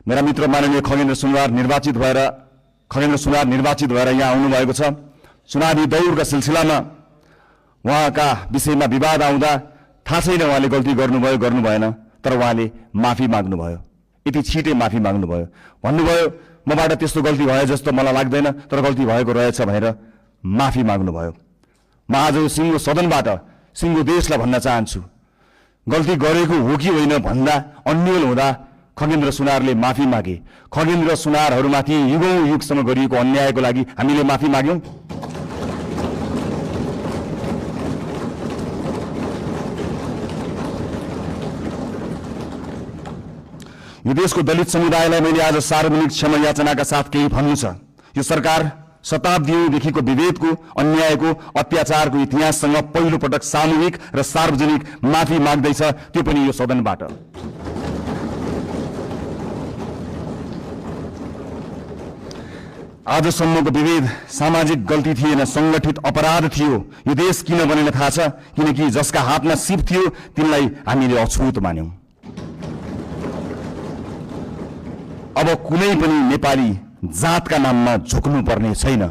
मेरा मित्र माननीय खगेन्द्र सुनवार निर्वाचित भएर यहाँ आउनुभएको छ। चुनावी दौडका सिलसिलामा उहाँका विषयमा विवाद आउँदा थाहा छैन उहाँले गल्ती गर्नुभयो गर्नु भएन, तर उहाँले माफी माग्नुभयो। यति छिटै माफी माग्नुभयो, भन्नुभयो मबाट त्यस्तो गल्ती भयो जस्तो मलाई लाग्दैन, तर गल्ती भएको रहेछ भनेर माफी माग्नुभयो। म आज सिङ्गो सदनबाट सिङ्गो देशलाई भन्न चाहन्छु, गल्ती गरेको हो कि होइन भन्दा अन्यल हुँदा खगेन्द्र सुनारले माफी मागे। खगेन्द्र सुनारहरूमाथि युगौं युगसम्म गरिएको अन्यायको लागि हामीले माफी माग्यौं। यो देशको दलित समुदायलाई मैले आज सार्वजनिक क्षमा याचनाका साथ केही भन्नु छ। यो सरकार शताब्दीदेखिको विभेदको, अन्यायको, अत्याचारको इतिहाससँग पहिलो पटक सामूहिक र सार्वजनिक माफी माग्दैछ, त्यो पनि यो सदनबाट। आजसम्मको विभेद सामाजिक गल्ती थिएन, संगठित अपराध थियो। यो देश किन बनेन थाहा छ? किनकि जसका हातमा सिप थियो तिनलाई हामीले अछुत मान्यौं। अब कुनै पनि नेपाली जातका नाममा झुक्नु पर्ने छैन।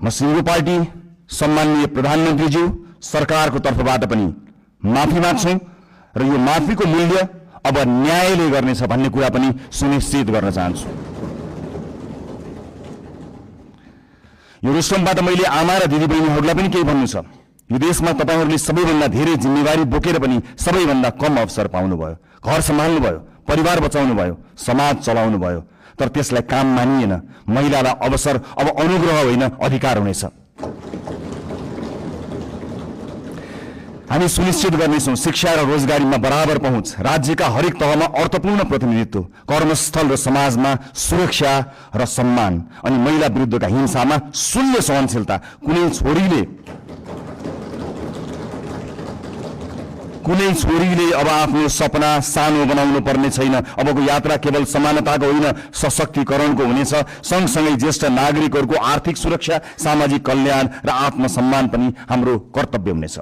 म सिङ्गो पार्टी, सम्माननीय प्रधानमन्त्रीज्यू, सरकारको तर्फबाट पनि माफी माग्छौं र यो माफीको मूल्य अब न्यायले गर्नेछ भन्ने कुरा पनि सुनिश्चित गर्न चाहन्छु। यो रुस्टमबाट मैले आमा र दिदीबहिनीहरूलाई पनि केही भन्नु छ। यो देशमा तपाईहरूले सबैभन्दा धेरै जिम्मेवारी बोकेर पनि सबैभन्दा कम अवसर पाउनुभयो। घर सम्हाल्नुभयो, परिवार बचाउनुभयो, समाज चलाउनुभयो, तर त्यसलाई काम मानिएन। महिलालाई अवसर अब अनुग्रह होइन अधिकार हुनेछ। हामी सुनिश्चित गर्नेछौं शिक्षा र रोजगारीमा बराबर पहुँच, राज्यका हरेक तहमा अर्थपूर्ण प्रतिनिधित्व, कर्मस्थल र समाजमा सुरक्षा र सम्मान, अनि महिला विरुद्धका हिंसामा शून्य सहनशीलता। कुनै छोरीले अब आफ्नो सपना सानो बनाउनु पर्ने छैन। अबको यात्रा केवल समानताको होइन, सशक्तिकरणको हुनेछ। सँगसँगै ज्येष्ठ नागरिकहरूको आर्थिक सुरक्षा, सामाजिक कल्याण र आत्मसम्मान पनि हाम्रो कर्तव्य हुनेछ।